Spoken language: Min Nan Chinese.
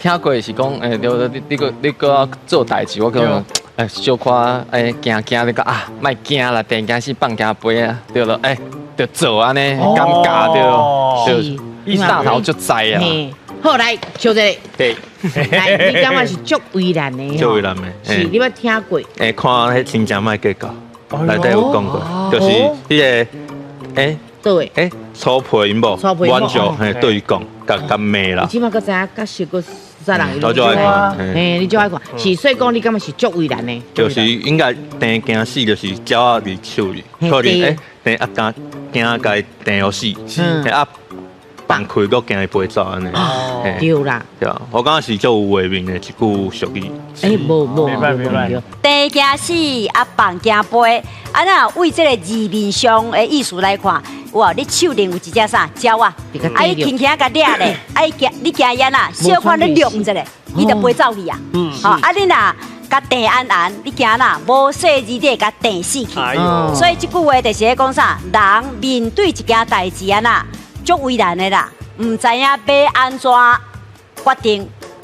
聽過是講，對，你閣做代誌，我講，小可驚驚，你講啊，莫驚啦，定驚死放驚飛啊，對咯，就做按呢，尷尬對，對，大頭就知啊。好，來，小姐，對，來，你感覺是足為難的？足為難的，是，你捌聽過？看彼親情莫計較，內底有講過，就是彼個，對，粗皮𪜶某，阮就嘿對伊講，共共罵啦。你這馬閣知影，較熟閣啥人？我就愛看，嘿，你就愛看，是，所以講你感覺是足為難的。就是應該定驚死，就是鳥仔佇樹裡，可能定啊驚驚共伊定予死，啊放開閣驚伊飛走按呢。對啦。對啊，我感覺是足有畫面的一句俗語。無無無，定驚死啊，放驚飛，啊若為這个字面上的意思來看，哇！你手裡有一隻啥鳥仔，啊，伊輕輕共掠咧，啊，伊驚你驚伊按怎，小可你晾一下，伊就飛走去啊。吼，啊，你若共定按按，你驚哪無細膩，你會共定死去。所以這句話就是咧講啥？人面對一件代誌按怎，足為難的啦，毋知影欲按怎決定。